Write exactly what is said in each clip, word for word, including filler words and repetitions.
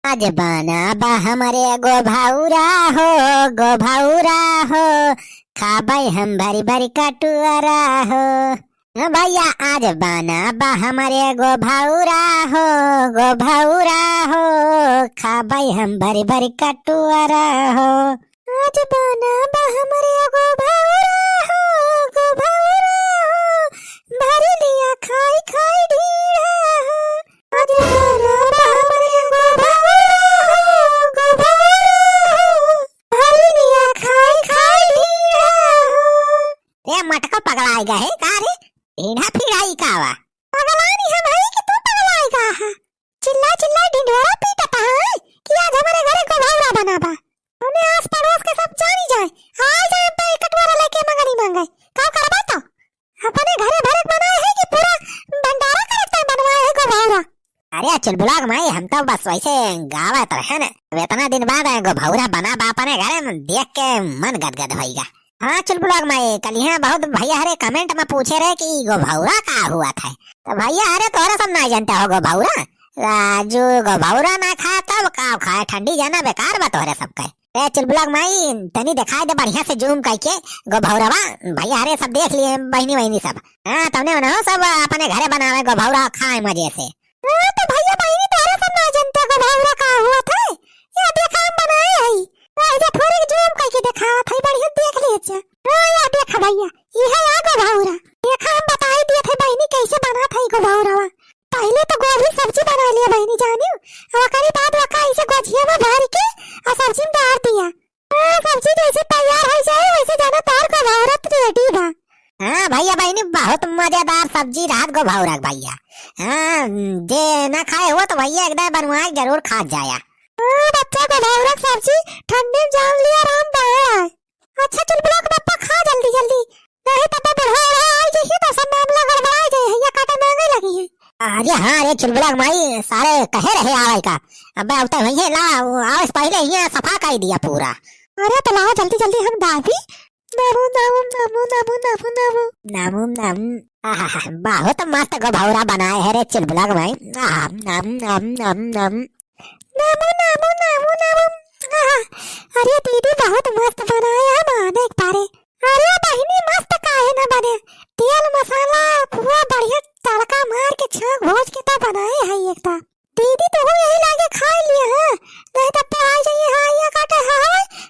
आज बनाबा हमरे गोभौरा हो, गोभौरा हो, खाबै हम भरी भरी कटुअरा हो। हाँ भैया, आज बनाबा हमरे गोभौरा हो, गोभौरा हो, खाबै हम भरी भरी कटुअरा हो। आज बनाबा हमरे गोभौरा हो, गोभौरा हो, भरी लिया खाई खाई ढीढ़ा हो। आज बनाबा हमरे गोभौरा हो, गोभौरा हो, भरी लिया खाई खाई ढीढ़ा हो। ए मटका पगलाए गए का रे? ढीढ़ा फीढ़ा ई का बा? पगलानी हम हई कि तू पगलाए गा है? चिल्ला चिल्ला ढिंढोरा पीटत है कि आज हमरे घरे गोभौरा बनाबा। हमने आस पड़ोस के सब जानी जाए, आ जाए बे कटोरा लेके मंगनी मांगे। का करबा तो? अपने घरे भरे बनाए है कि पूरा भंडारा करत है बनवाए है गोभौरा? अरे चुलबुला क माई, हम तो बस वैसे गावत रहे न। अब इतना दिन बाद है गोभौरा बनाबा अपने घरे में, देख के मन गदगद होइगा। हाँ चुलबुला क माई, कल यहाँ बहुत भैया हरे comment में पूछे रहे कि गोभौरा का हुआ था। तो भैया हरे तोहरे सब ना जानते हो गोभौरा। राजू गोभौरा ना खाए तब का खाए, ठंडी जाना बेकार बा तोहरे सबके। ए चुलबुला क माई, तनी दिखाई दे बढ़िया से zoom करके गोभौरवा। भैया हरे सब देख लिए, बहिनी वहिनी सब। हाँ, तमने उन्हों सब अपने घरे बनावे गोभौरा, खाए मजे से। हाँ, तो भैया बहिनी तोहरे सब ना जानते गोभौरा का हुआ था। या देखा हम बनाए हई। तो ऐसे थोड़ी zoom करके दिखावत हई, बढ़िया देख लीजिए। हाँ, या देखा भैया, ये है या गोभौरा। देखा हम बताई दिए थे बहिनी कैसे बना था ये गोभौरवा। पहले तो गोभी सब्जी बना लिया बहिनी जानियो, और ओकरी बाद ओका ऐसे गोझिया में भर के और सब्जी में डाल दिया। हाँ, सब्जी जैसे तैयार हो जाए वैसे जाना तोहर गोभौरा ready बा। हाँ भैया बहिनी, बहुत मजेदार सब्जी रहत गोभौरा के भैया। हाँ, जे ना खाए हो तो भैया एक दाए बनवाए जरूर खा जाया। हाँ बच्चा, गोभौरा के सब्जी ठंडी में जान लिया राम बा। अच्छा चुलबुला क पप्पा खा जल्दी जल्दी, नहीं तो बुढ़वा उढ़वा आई जइहे तो सब मामला गड़बड़ा जाए, हैया काटे मांगे लगी है। अरे हाँ रे चुलबुला क माई, सारे कहे रहे आवे का, अब अब तो वही ला, वो आवे से पहले ही सफा कर दिया पूरा। अरे तो लाओ जल्दी जल्दी हम दाबी। नमो नमो नमो नमो नमो नमो। नमो नम। आहा, बहुत मस्त गोभौरा बनाए है रे चुलबुला क माई। आहा, नम नम नम नम। नमो नमो नमो नमो। आहा, अरे दीदी बहुत मस्त बनाए है मान एक बारे। अरे बहिनी मस्त काहे न बने, तेल मसाला पूरा बढ़िया तड़का मार के छौंक भोज के तो बनाए है एकदम। दीदी तू यही लागे खाए लिए है, नहीं तो पे आ जाइए हाँ ये काटे है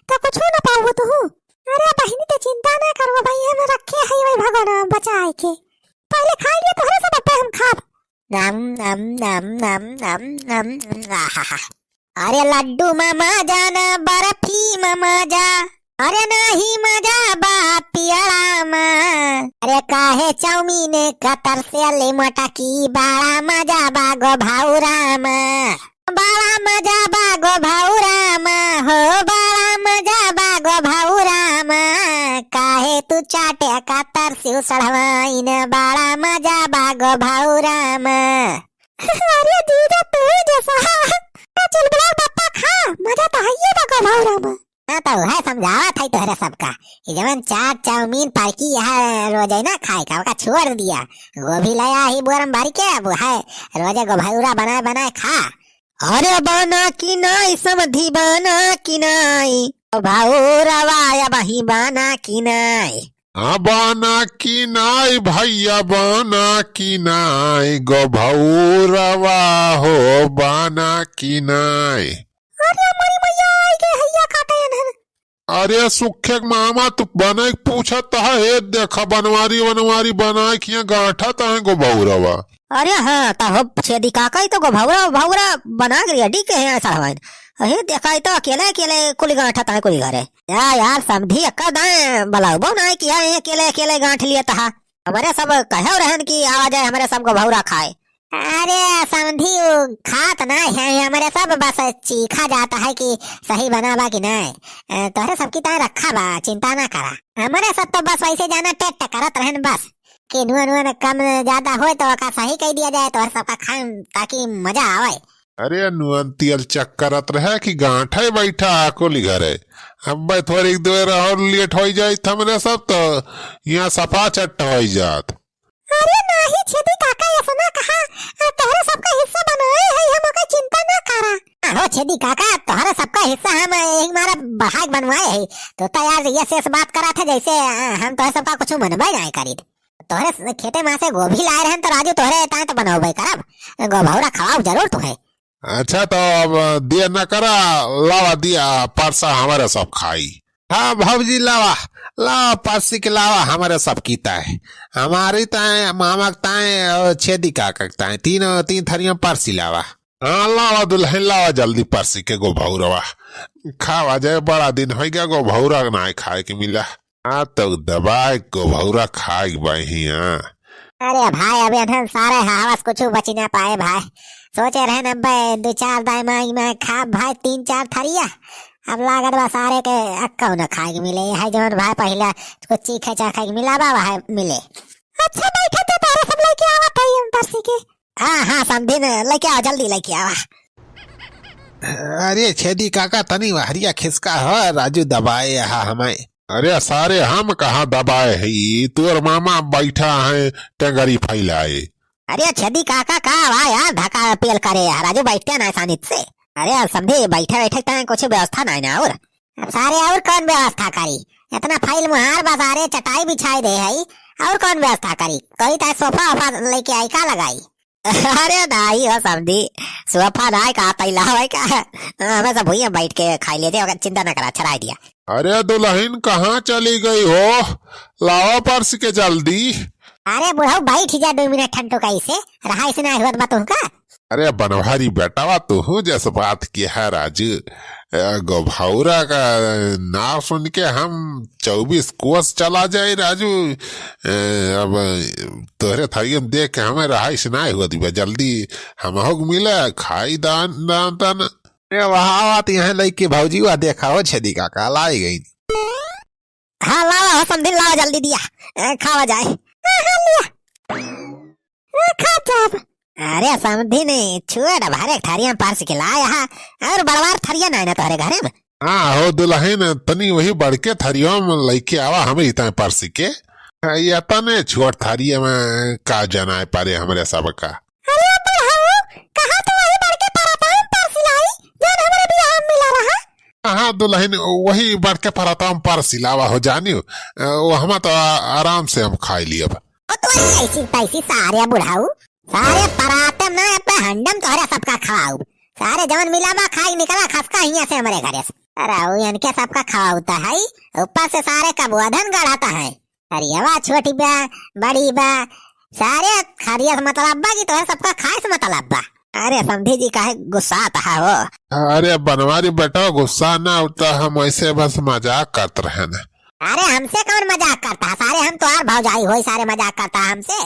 तो कुछ ना पाओ तू। अरे बहिनी ते चिंता ना करो भाई, हम रखे है वही भगवान बचाए के। पहले खाए लिए तोहरे सब पे हम खाब। नम नम नम नम नम नम नम, आहा। अरे लड्डू मा मजा ना बर्फी मा मजा, अरे नाही मजा बा पियला मा। अरे काहे चाउमीन कतर से ले मटकी, बड़ा मजा बा गोभौरा मा। बड़ा मजा बा गोभौरा मा हो, बड़ा मजा बा गोभौरा मा। काहे तू चाटे कतर से सड़वाइन, बड़ा मजा बा गोभौरा मा। अरे जीजा तू जैसा। चुलबुला क पप्पा खा, मजा तो हइये बा गोभौरा मा। हाँ तो वह समझावत है तोहरे सबका कि जवन चाट चाउमीन पार्की यहाँ रोजाना खाए का, ओका छोड़ दिया। गोभी ले आ ही बोरम भर के, अब है रोजे गोभौरा बनाए बनाए खा। अरे बना कि नाई समधी, बना कि नाई। गोभौरवा अबही बना कि नाई। हाँ बना कि नाई भैया, बना कि नाई। गोभौरवा हो बना कि नाई। अरे हमारी मैया आई गई हैया काटे इन्हन। अरे सुखे के मामा, तू बने के पूछत है, हे देखा बनवारी वनवारी बनाए खिया गांठत है गोभौरवा। अरे हाँ, त हो छेदी काका, ई तो गोभौरा भौरा बना के ready के हैं सड़वाइन। अहे देखा, ई तो अकेले अकेले कुल गांठत है कुल घरे। या यार समधी, एक्का दाएं बलाउबो ना कि यार अकेले अकेले गांठ लिए तहा। हमरे सब कहे रहन कि आवा जाए हमरे सब गोभौरा खाए। अरे समधी, उ खात ना है, हमरे सब बस चीखा जाता है कि सही बना बा कि नहीं। अ, तोहरे सबकी ताए रखा बा, चिंता ना करा। हमरे सब तो बस वैसे जाना टेट करत रहन बस, कि नुआ नुआ न कम ज्यादा होए तो ओका सही कह दिया जाए, तोहरे सबका खाए ताकि मजा आवे। अरे नुअन तियल चक्करत रहे कि गांठे बैठा आकुल घरे। अब थोड़ी देर और लेट होई जाई त हमरे सब तो यहाँ सफा चट्ट होई जात। अरे नाही छेदी काका, ऐसा ना कहा, आ, तोहरे सबका हिस्सा बनाए है, हम ओकर चिंता ना करा। हाँ हो छेदी काका, तोहरे सबका हिस्सा हम एक मारा बढ़ाए के बनवाए है। तो, तो यार ये शेष बात करा था जैसे, अ, हम तोहरे सबका कुछ मनबे ना करी। तोहरे स-, खेते में से गोभी लाए रहन तो राजू तोहरे ताए तो बनौबे करब। गोभौरा खवाब जरूर तोहे। अच्छा तो अब देर न करा, लावा दिया परसा हमारे सब खाई। हाँ भौजी लावा, लावा परसी के लावा हमारे सब की ताए। हमारी ताए, मामा के ताए और छेदी काका के ताए। तीन, तीन थरिया परसी लावा। हाँ लावा दुलहिन लावा जल्दी परसी के गोभौरवा। खावा जाए, बड़ा दिन होइ गया गोभौरा ना खाए के मिला। हाँ तो दबाए गोभौरा खाए के बा हियाँ। अरे भाई, अब एनहन सारे हवस कुछ बची ना पाए भाई। सोचे रहे न बे दो चार दाई माई में खाब भाई, तीन चार थरिया। अब लागत बा सारे के अक्का न खाए के मिले। है जवन भाई पहिला कुछ चीखे चाखे के मिला बा भाई मिले। अच्छा बैठा तो तारे सब लेके आवा था हम परसी के। हाँ, हाँ, समधी ने लेके आवा, जल्दी लेके आवा। अरे छेदी काका, तनी वहरिया खिसका हो, राजू दबाए हा हमें। अरे सारे, हम कहाँ दबाए है, ई तोर मामा बैठा है टेंगरी फैलाए। अरे छेदी काका, का हुआ यार, धक्का पेल करे यार, राजू बैठते ना आसानी से। अरे समधी, बैठे बैठे तय कुछ व्यवस्था नहीं ना और। अब सारे और कौन व्यवस्था करी? इतना फाइल मुहार बा सारे, चटाई बिछाई दे है, और कौन व्यवस्था करी? कोई तो सोफा वोफा लेके आई का लगाई? अरे नाही हो समधी, सोफा नाही का तैला है का? हमें सब भुइया बैठ के खाई लेते, ओकर चिंता ना करा, चढ़ाई दिया। अरे दुलहिन कहाँ चली गई हो? लावा परसी के जल्दी। अरे बुढ़ऊ बैठ जा दो मिनट ठंडो कैसे? रहा इसे ना हुआ बा तुहका? अरे बनवारी बेटावा, तुहू जस बात किया है राजू। ए, गोभौरा का नाव सुन के हम चउबीस कोस चला जाए राजू। ए, अब तोहरे थरियम देख के हमें रहाइश ना हुआ दिबा। जल्दी हम हो मिला खाई दान दान दान। ए, वहाँ आवत यहाँ लइके भौजी, वह देखा हो छेदी काका लाई गई। हाँ, लावा हो समधिन, लावा जल्दी दिया, ए, खावा जाए। हाँ, हाँ, लिया। ए, खा जाब। अरे समधिन, छुए डभारे थरिया में परसी के लाया हा, और बड़वार थरिया ना है ना तोहरे घरे में? हाँ हो दुलहिन, तनी वही बड़के थरिया में लइके आवा, हम इतना परसी के। ये तने छोट थरिया में का जनाए पारे हमरे सबका। अरे बुढ़ऊ, कहाँ तो वही बड़के पराता में परसी लाई, जौन हमरे बियाह में मिला रहा। हाँ दुलहिन, वही बड़के पराता में परसी लावा हो जानियो, अ, वो हम तो आ-, आराम से हम खाई लियब। ओ तो ऐसी तैसी सारे बुढ़ऊ, सारे पराते में ना अपने हंडम तोहरे सबका खवाऊ। सारे जवन मिला बा खाई निकला खसका हियाँ से हमरे घरे से। अरे वो इनके सबका खवाऊ तो है, ऊपर से सारे कबुआ धन गढ़ाता है। अरे वाह, छोटी बा, बड़ी बा, सारे खरिया से मतलब बा कि तोहरे सबका खाए से मतलब बा। अरे समधी जी काहे गुस्सात हा हो? अरे बनवारी बेटा गुस्सा ना उठा, हम ऐसे बस मजाक करत रहे ना। अरे हमसे कौन मजाक करता है? सारे हम तोहार भौजाई होई, सारे मजाक करता है हमसे।